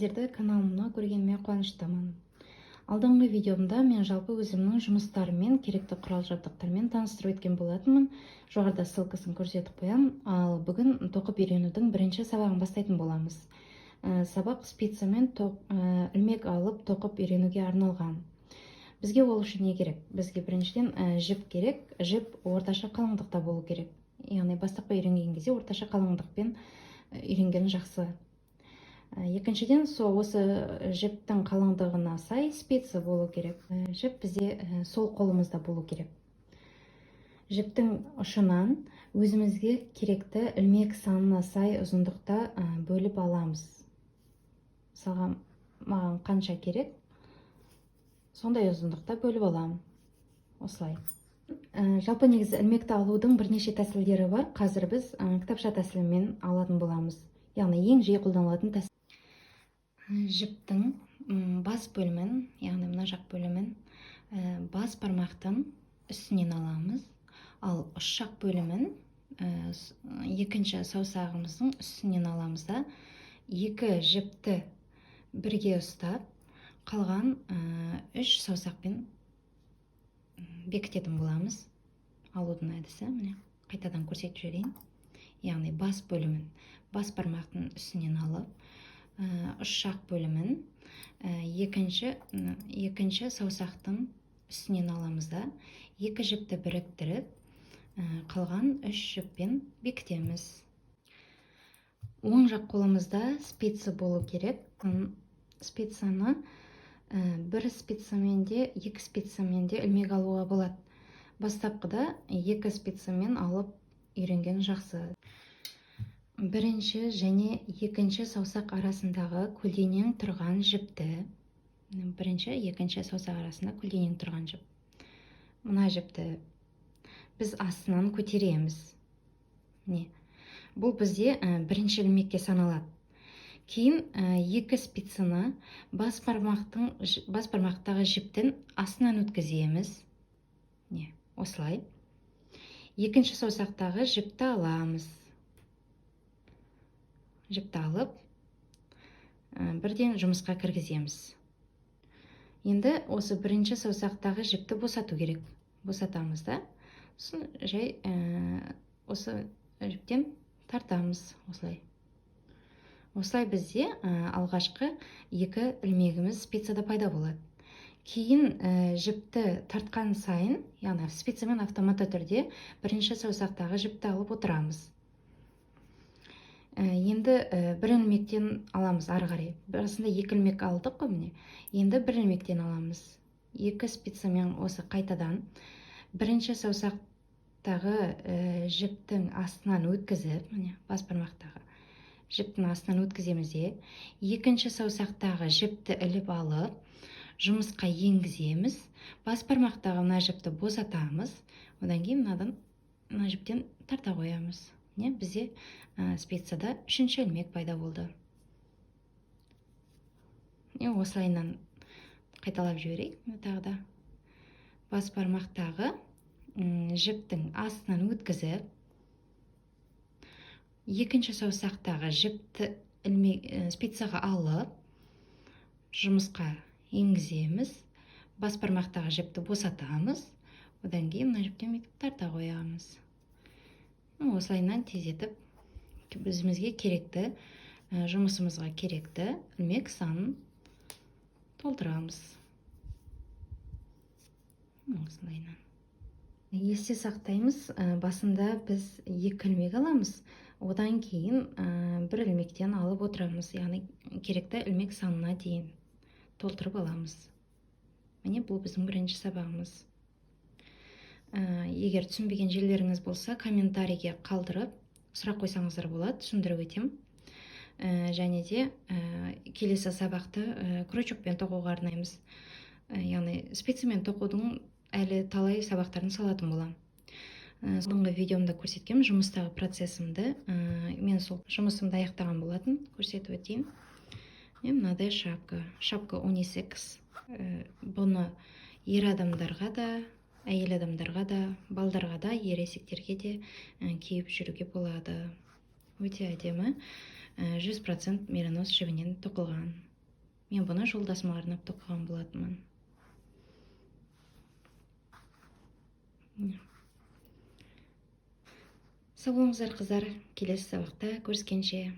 Сіздерді каналымда көргеніме қуаныштымын. Алдыңғы видеомда мен жалпы өзімнің жұмыстарыммен, керекті құрал жабдықтармен таныстырып өткен болатынмын. Жоғарыда ссылкасын көрсетіп қоямын. Ал бүгін тоқып үйренудің бірінші сабағын бастайтын боламыз. Сабақ спицамен ілмек алып тоқып үйренуге арналған. Бізге ол үшін не керек? Бізге біріншіден жіп керек. Жіп орташа қалыңдықта болу керек, яғни бастапқы үйренген кезде орташа қалыңдықпен үйренген жақсы. Екіншіден, сол осы жіптің қалыңдығына сай спица болу керек. Жіп бізде сол қолымызда болу керек. Жіптің ұшынан өзімізге керекті ілмек санына сай ұзындықта бөліп аламыз. Мысалға, маған қанша керек, сондай ұзындықта бөліп аламын осылай. Жалпы негізі ілмекті алудың бірнеше тәсілдері бар. Қазір біз кітапша тәсілімен алатын боламыз, яғни ең жиі қолданылатын тәсіл. Жіптің бас бөлімін, яғни мына жақ бөлімін бас бармақтың үстінен аламыз, ал ұш жақ бөлімін екінші саусағымыздың үстінен аламыз да, екі жіпті бірге ұстап, қалған үш саусақпен бекітетін боламыз. Алудың әдісі міне, қайтадан көрсетіп жіберейін. Яғни бас бөлімін бас бармақтың үстінен алып, ұш жақ бөлімін екінші саусақтың үстінен аламыз да, екі жіпті біріктіріп, қалған үш жіппен бекітеміз. Оң жақ қолымызда спица болу керек. Спицаны бір спицамен де, екі спицамен де ілмек алуға болады. Бастапқыда екі спицамен алып үйренген жақсы. Бірінші және екінші саусақ арасындағы көлденең тұрған жіпті, бірінші, екінші саусақ арасында көлденең тұрған жіп, мына жіпті біз астынан көтереміз. Міне, бұл бізде бірінші ілмекке саналады. Кейін екі спицаны бас бармақтағы жіптің астынан өткіземіз. Міне, осылай. Екінші саусақтағы жіпті аламыз. Жіпті алып, бірден жұмысқа кіргіземіз. Енді осы бірінші саусақтағы жіпті босату керек. Босатамыз да, сосын жай осы жіптен тартамыз осылай. Осылай бізде алғашқы екі ілмегіміз спицада пайда болады. Кейін жіпті тартқан сайын, яғни спицамен автоматты түрде бірінші саусақтағы жіпті алып отырамыз. Енді бір ілмектен аламыз ары қарай. Басында екі ілмек алдық қой, міне. Енді бір ілмектен аламыз. Екі спицамен осы қайтадан бірінші саусақтағы жіптің астынан өткізіп, міне, бас бармақтағы жіптің астынан өткіземіз де, екінші саусақтағы жіпті іліп алып, жұмысқа енгіземіз. Бас бармақтағы мына жіпті босатамыз. Одан кейін мынадан, мына жіптен тарта қоямыз. Міне, бізде спицада үшінші ілмек пайда болды. Міне, осылайынан қайталап жіберейік. Міне, тағы да бас бармақтағы жіптің астынан өткізіп, екінші саусақтағы жіпті спицаға алып, жұмысқа енгіземіз. Бас бармақтағы жіпті босатамыз. Одан кейін мына жіптен бүйтіп тарта қоямыз. Осылайынан тездетіп өзімізге керекті, жұмысымызға керекті ілмек санын толтырамыз осылайынан. Есте сақтаймыз: басында біз екі ілмек аламыз, одан кейін бір ілмектен алып отырамыз, яғни керекті ілмек санына дейін толтырып аламыз. Міне, бұл біздің бірінші сабағымыз. Егер түсінбеген жерлеріңіз болса, комментарийге қалдырып, сұрақ қойсаңыздар болады, түсіндіріп өтемін. Және де келесі сабақты крючокпен тоқуға арнаймыз. Яғни спицамен тоқудың әлі талай сабақтарын салатын боламын. Алдыңғы видеомда көрсеткенмін жұмыстағы процесімді. Мен сол жұмысымды аяқтаған болатын, көрсетіп өтейін. Міне, мынадай шапка, шапка унисекс. Бұны ер адамдарға да, әйел адамдарға да, балдарға да, ересектерге де киіп жүруге болады. Өте әдемі, 100% меринос жібінен тоқылған. Мен бұны жолдасыма арнап тоқыған болатынмын. Міне. Сау болыңыздар, қыздар, келесі сабақта көріскенше.